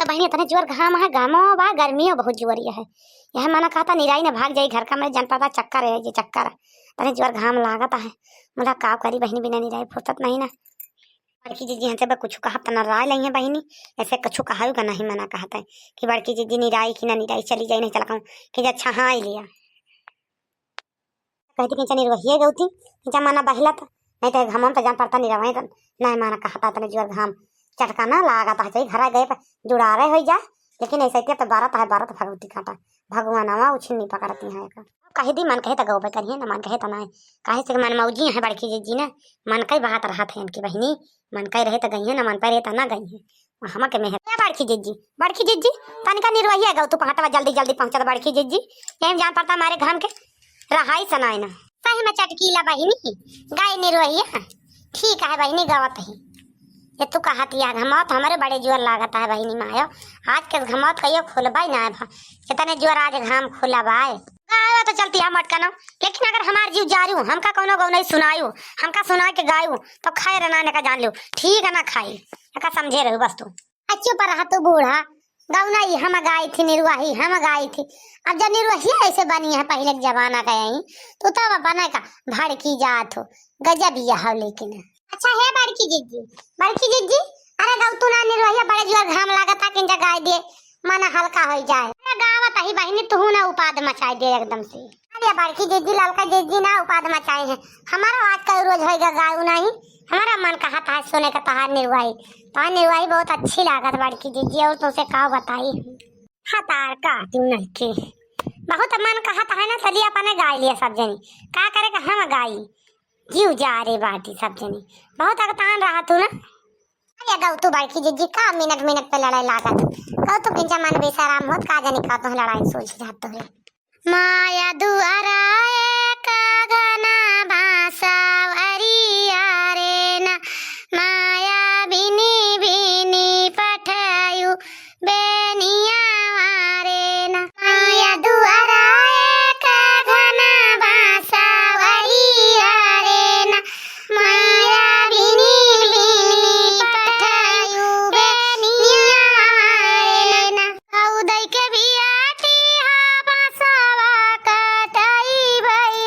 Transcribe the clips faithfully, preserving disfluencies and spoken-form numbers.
बहिनी, तने जोर घाम है, घामो बा, गर्मियो बहुत जोरिया है। यह मना कहता निराई न भाग जाई घर का, मैं जन पता चक्कर है, ये चक्कर है। तने जोर घाम लागत है। मुला काव करी बहिनी, बिना निराई फुर्सत नहीं ना। बड़की जिज्जी हंसे बा कुछ कहब त न राय लइहे बहिनी, ऐसे कुछ कहाऊ का नहीं मना कहता है कि बड़की जिज्जी निराई की ना निराई चली जाई, नहीं चला कहूँ कि जे अच्छा हाँ ही लिया। कहती कि चनी रहिए गौती, कि जमाना बहिलत, नहीं तो घमम तो जान पड़ता नहीं रहे तो नहीं माना कहता तने जोर घाम चटका ना लागत है, चाहे घरा गए पर जुड़ारे हो जाए, लेकिन ऐसे इतने तो बारत है, बारत भगवती काटा, भगवानवा उछिन नहीं पकड़ती है का। कह दी मन कहे तो गौबे करिए ना, मन कहे तो नहीं, काहे से मन मौजी है बड़की जिज्जी ने, मन कई बात रहत है इनकी बहिनी, मन कई रहे तो गई है ना, मन पे रहे तो ना गई है। हम के मेहर। ए बड़की जिज्जी, बड़की जिज्जी, तनिका निरवहिया गौ तू पहाटवा जल्दी जल्दी पहुँचा दे बड़की जिज्जी। यही में जान पड़ता हमारे घाम के रहाई सनाई ना। सही में चटकीला बहिनी, गाय निरवहिया। ठीक है बहिनी, गवत ही। ये तू कहत या घमात हमारे बड़े जोर लागत है बहिनी मायो। आज के घमात कहियो खुलबाई ना है भा। कितने जोर आज घाम खुला बाय। गावा तो चलती हम अटकनो, लेकिन अगर हमार जीव जारू, हमका कौनो गौ नहीं सुनायु, हमका सुना के गायु, तो खाए रहना ने का जान लियो, ठीक है ना खाई, एका समझे रहू बस तू। आ चुप रहा तू बूढ़ा, गौना ही हम गाई थी, निरुआही हम गाई थी। अब जब निरुआही ऐसे बनी है पहले के जमाना का यही, तो तब अपने का भड़की जात हो, गजब यह हो लेकिन। अच्छा है बड़की जिज्जी, बड़की जिज्जी, अरे गौ तू ना निरुआही बड़े जुआ घाम लागत है, किंजा गाय दिए, मन हल्का हो जाए। अरे गावत ही बहिनी, तू ना उपाद मचाई दे एकदम से। अरे बड़की जिज्जी, ललका जिज्जी ना उपाद मचाए हैं। हमारा आज का रोज होएगा गायू नहीं। हमारा मन कहत है सुने का तोहार निरुआई। तोहार निरुआई बहुत अच्छी लागत बड़की जिज्जी, और तुमसे का बताई। हतार काटू नहीं के। बहुत मन कहत है ना, चलिए अपने गाय लिया सब जनी। का करे का हम गाई। जीव जा रे बाटी सब जनी। बहुत अगतान रहा तू ना। अरे गौ तू बड़की जिज्जी का मिनट मिनट पे लड़ाई लागत। गौ तू किंचा मन बेसराम होत का जनी का तो लड़ाई सोच जात हो। माया दुआरा एक घना बांसावरिया रे ना, माया बिनी बिनी पठायु बेनिया रे ना। माया दुआरा एक घना बांसावरिया रे ना, माया बिनी बिनी पठायु बेनिया रे ना। उदय के बियाटी हा बांसवा कटाई भई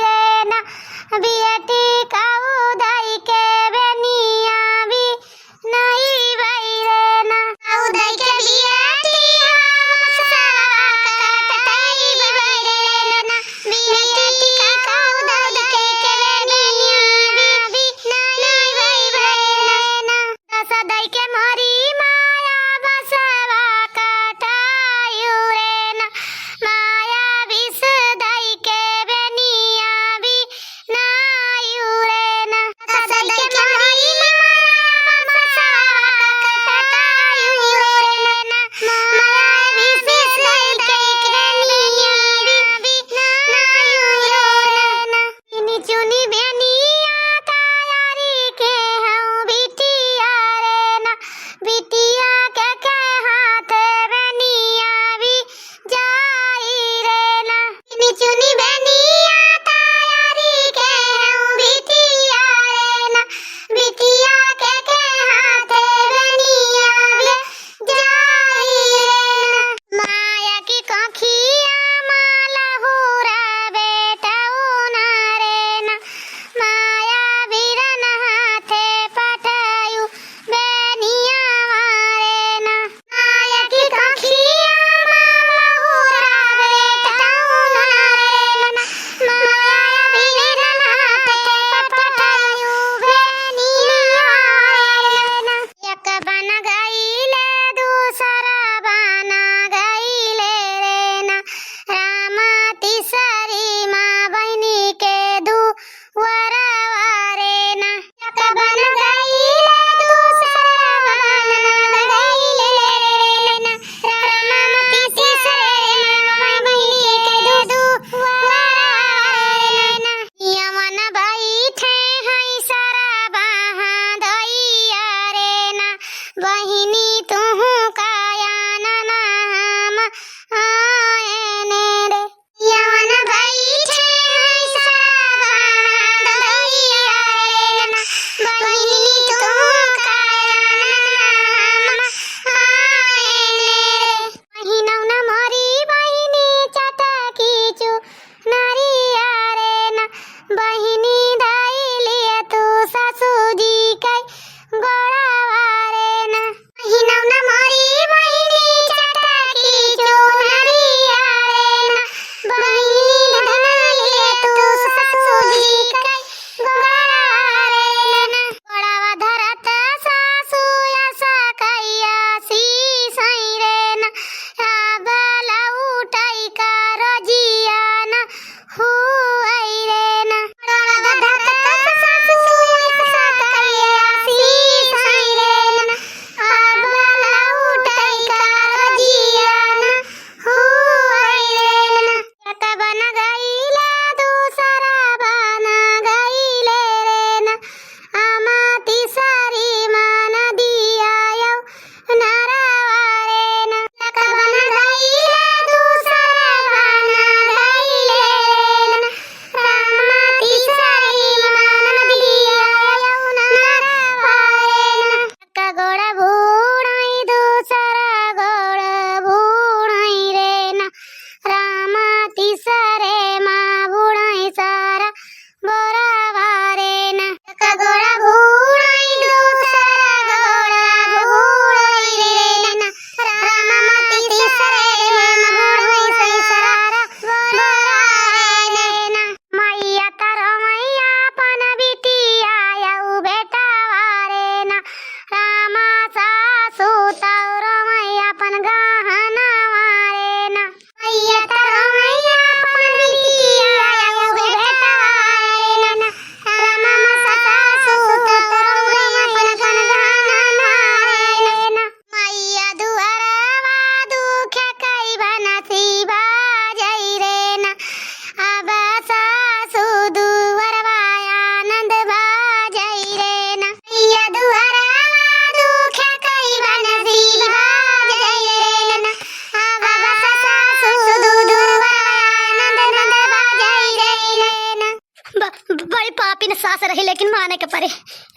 रही, लेकिन माने के परे।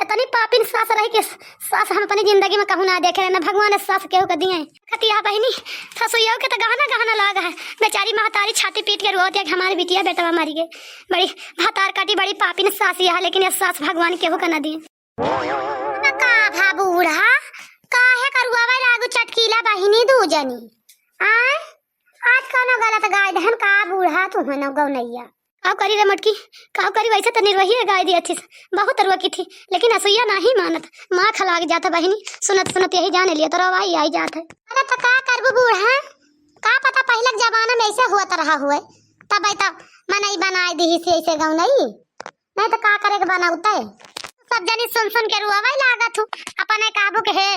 इतनी पापिन सास रही कि सास हम अपनी जिंदगी में कहूँ ना देखे रहे, ना भगवान सास केहू के दिए। खतिया बहिनी, ससुइयो के त गहना गहना लाग है, बेचारी महतारी छाती पीट के रोवत है कि हमारी बिटिया बेटवा मर गए। बड़ी भतार काटी, बड़ी पापिन सास यह, लेकिन ये सास भगवान केहू के ना दिए। का भा बूढ़ा, काहे करुआवे लागू चटकीला बहिनी दू जनी? आय, आज कौनो गलत गाय दहन का बूढ़ा तू है न गौनैया? काव करी रे मटकी, काव करी, वैसे त निर्वही है गाय दी अच्छी से, बहुत रुआ की थी, लेकिन असुइया नाही मानत, माँ खलाग जात है बहिनी, सुनत सुनत यही जाने लिया तो रवाई आई जात है। अरे त का करबू बूढ़ा, का पता पहले के जमाना में ऐसे हुआ त रहा हुए, तब आई तब मनई बनाए दी से ऐसे गौनई। नहीं तो का करे के बनौते? सब जनी सुन सुन के रुआवे लागत हूँ। अपने कहबू के हे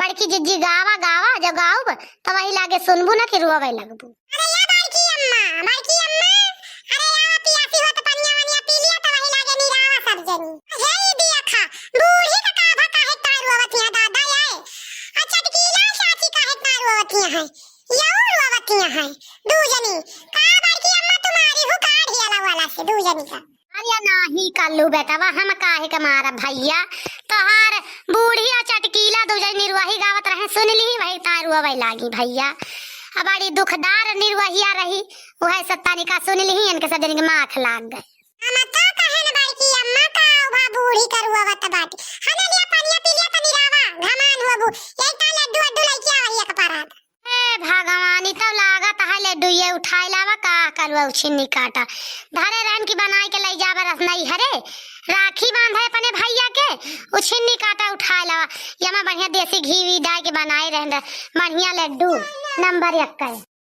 बड़की जिज्जी गावा गावा, जो गाउब तो वही लागे सुनबू ना कि रुआवे लगबू। अरे या बड़की अम्मा, बड़की अम्मा, अरे या पियासी हो तो पनिया वनिया पी लिया तो वही लागे निरावा सब जनी। हे ई बिया खा, बूढ़ी का का भा काहे तार रुआवत यहाँ दादा ये? आ चटकीला चाची काहे तार रुआवत यहाँ है? यऊ रुआवत यहाँ है। दू जनी, का बड़की अम्मा तुम्हारी हूँ का ढियाला वाला से दू जनी का? अरे नाही कल्लू बेटवा, हम काहे के मारब भैया? तोहार बूढ़ी और चटकीला दू जनी निरवाही गावत रहे, सुन ली वही तार रुआवे लागी भैया। अब बड़ी दुखदार निरवाहिया रही, वह सत्ता निका सुन ली, इनके सब जनी के माख लाग गए। हम तो कहे न बड़की अम्मा का उभा बूढ़ी करुआवत बाटी। हने लिया पनिया पी लिया तनी रावा, घमान हुआ बू। यही ता लड्डू अड्डू लइके आवही एक परात। हे भगवान, ई तो लागत है लड्डू ये उठाए लावा, का करवा उ छिन्नी काटा। धरे रहन की बनाए के लई जाबे रस नहीं हरे। राखी बांधे अपने भैया के, उ छिन्नी काटा उठाए लावा। यमा बढ़िया देसी घी वी डाल के बनाए रहन, बढ़िया लड्डू नंबर एक के।